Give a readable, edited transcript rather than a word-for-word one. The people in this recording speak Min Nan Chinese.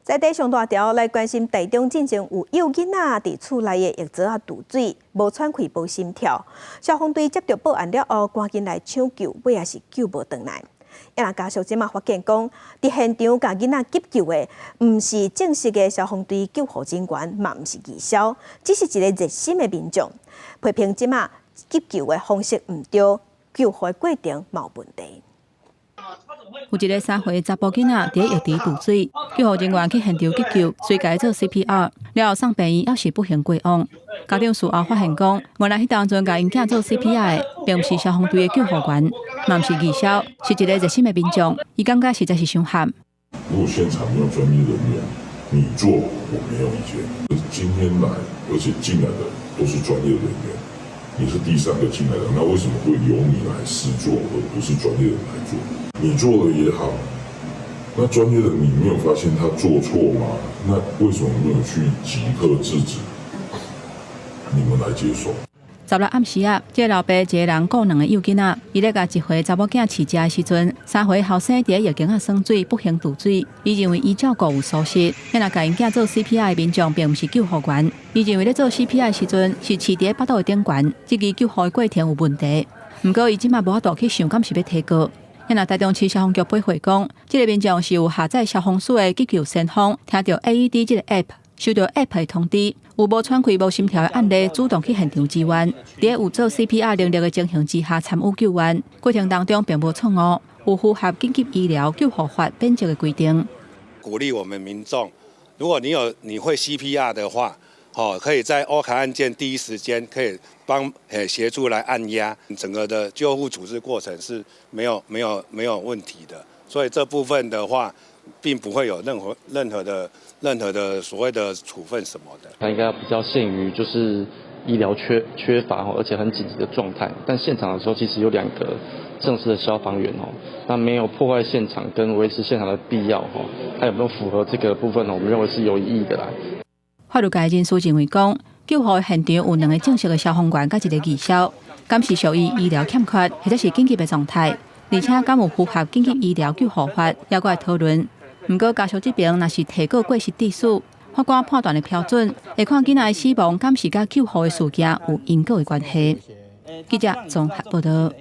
在地上大條來關心台中進前有幼囡仔佇厝內的浴槽仔墜水，無喘氣、無心跳，消防隊接著報案了後，趕緊來搶救，尾也是救無轉來。啊，家屬這馬發現講，佇現場共囡仔急救的，毋是正式的消防隊救護人員，嘛毋是義消，只是一个熱心的民眾。批評這馬急救的方式毋對，救護的過程嘛有問題。有一个3歲查埔囡仔佇咧浴池墜水，救護人員去現場急救，隨共伊做 CPR，了後送病院，猶是不幸過往。家長事後發現講，原來彼當陣共𪜶囝做 CPR 的，並毋是消防隊的救護員，嘛毋是義消，是一个熱心的民眾。伊感覺實在是傷憾。如果現場沒有專業人員，你做我沒有意見。今天來，而且進來的都是專業人員，你是第三個進來的，那為什麼會由你來施做，而不是專業人來做？你做了也好，那專業的你沒有發現他做錯嗎？那為什麼沒有去即刻制止？你們來接手。十六暗時啊，這个老爸一个人顧兩个幼囡仔，伊咧共1歲查某囝飼食的時陣，3歲後生佇咧浴間仔耍水，不幸墜水。伊認為伊照顧有疏失，彼若共𪜶囝做 CPR 的民眾並毋是救護員。伊認為咧做 CPR 的時陣是飼佇咧腹肚的頂懸，這支救護的過程有問題。毋過伊這馬無法度去想，敢是欲提告。若台中市消防局回覆講，這个民眾是有下載消防署的急救先鋒，聽著 AED 這个 App，收著 App 的通知，有無喘氣、無心跳的案例，主動去現場支援。佇有做 CPR 能力的情形之下參與救援，過程當中並無錯誤，有符合緊急醫療救護法免責的規定。鼓勵我們民眾，如果你有你會 CPR 的話，可以在歐卡案件第一時間可以幫協助來按壓，整個的救護處置過程是沒有問題的，所以這部分的話，並不會有任何的所謂的處分什麼的。他應該比較限於就是醫療缺乏，而且很緊急的狀態。但現場的時候其實有兩個正式的消防員哦，那沒有破壞現場跟維持現場的必要哦，他有沒有符合這個部分呢？我們認為是有異議的啦。法律界人士認為講，救護現場有兩个正式的消防員佮一个義消，敢是屬於醫療欠缺，或者是緊急的狀態，而且敢有符合緊急醫療救護法，猶閣會討論。毋過家屬這邊若是提告過失致死，法官判斷的標準會看囡仔的死亡敢是佮救護的事件有因果的關係。記者綜合報導。